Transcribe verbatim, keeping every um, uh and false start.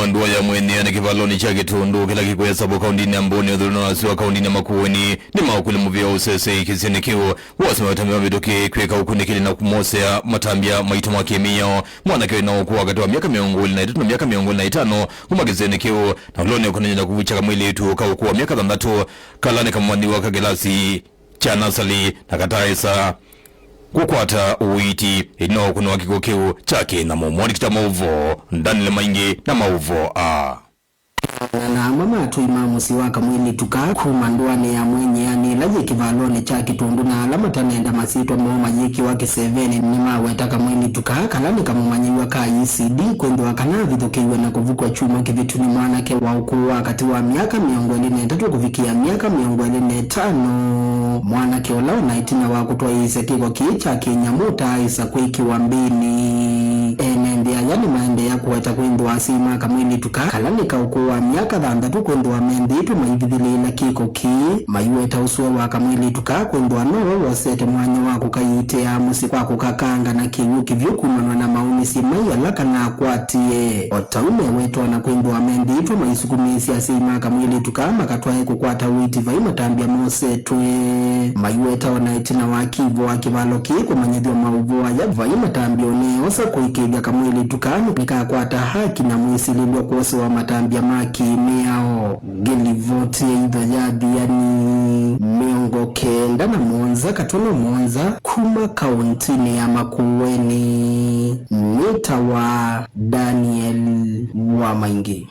Ndũa ya mwenyeani kĩvalonĩ kya Kĩtũndũ kĩla kĩkwĩa Sabo kaũndĩnĩ ya Mboni, ũthũlũno wa sua kaũndĩnĩ ya Makueni, nĩmaũkũlya mũvĩa wa ũsesei kĩsionĩ kĩu. Wose matambya mavĩtũkĩ kwĩka ũkunĩkĩli na kũmosea matambya maitũ ma kĩmĩao. Mwanake wĩ na ũkũũ wa katĩ wa myaka mĩongo ĩlĩ na ĩtatũ na myaka mĩongo ĩlĩ na ĩtano kuma kĩsionĩ kĩu, na ũlũnĩ ũkonany'a na kũvukya kamwĩlĩtu ka ũkũũ wa myaka thanthatũ, kala nĩ kamũmanyĩw'a ka kĩlasi kya nasali na kataĩsa kũkwata ũiiti ĩtina wa ũkũnwa kĩko kĩu kya kĩnyamũ. Mwandĩki ta maũvoo Daniel Maingi na maũvoo a. Na amwe ma atũi ma mũsyĩ wa kamwĩlĩtu kaa kuma ndũanĩ ya mwenyeani ĩla yĩ kĩvalonĩ kya Kĩtũndũ na ala matanenda masyĩtwa moo mayĩkĩwa kĩsevenĩ nĩmaweta kamwĩlĩtu kaa kala nĩ kamũmanyĩw'a ka E C D kwĩthĩwa kana avithũkĩiwe na kũvukw'a kyumwa kĩvĩtu nĩ mwanake wa ũkũũ wa katĩ wa myaka mĩongo ĩlĩ na ĩtatũ kũvikĩa myaka mĩongo ĩlĩ na ĩtano. Mwanake ũla ona ĩtina wa kũtwaĩĩsya kĩko kĩĩ kya kĩnyamũ ũtaaĩsa kwĩkĩwa mbĩnĩ. Ene nthĩ aya nĩmaendeea kũweta kwĩthĩwa asyai ma kamwĩlĩtu kaa kala nĩ ka ũkũũ wa myaka thanthatũ kwĩthĩwa mendĩĩtwe maivithĩlĩĩla kĩko kĩĩ. Maiweta ũsũe wa kamwĩlĩtu kaa kwĩthĩwa nowe wosete mwanya wa kũkaiitĩa mũsyĩ kwa kũkakanga na kĩw'ũ kĩvyũ kumanwa na maũmĩsye mai ala kanakwatie. O ta ũu mewetwa na kwĩthĩwa mendĩĩtwe maisukumĩĩsya asyai ma kamwĩlĩtu kaa makatwae kũkwata ũiiti vai matambya mosetwe. Maiweta ona ĩtina wa kĩvo wa kĩvalo kĩĩ kũmanyĩthw'a maũvoo aya vai matambya ũneeosa kũĩkĩĩthya kamwĩlĩtu kaa nĩkakwata haki na mwĩsilĩlyo kwosewa matambya ma kĩmĩao. Ngĩlivoti ya itho ya Thiani mĩongo kenda na mũonza katũlo mũonza kuma kaũntĩnĩ ya Makueni, nĩtawa Daniel Wamaingĩ.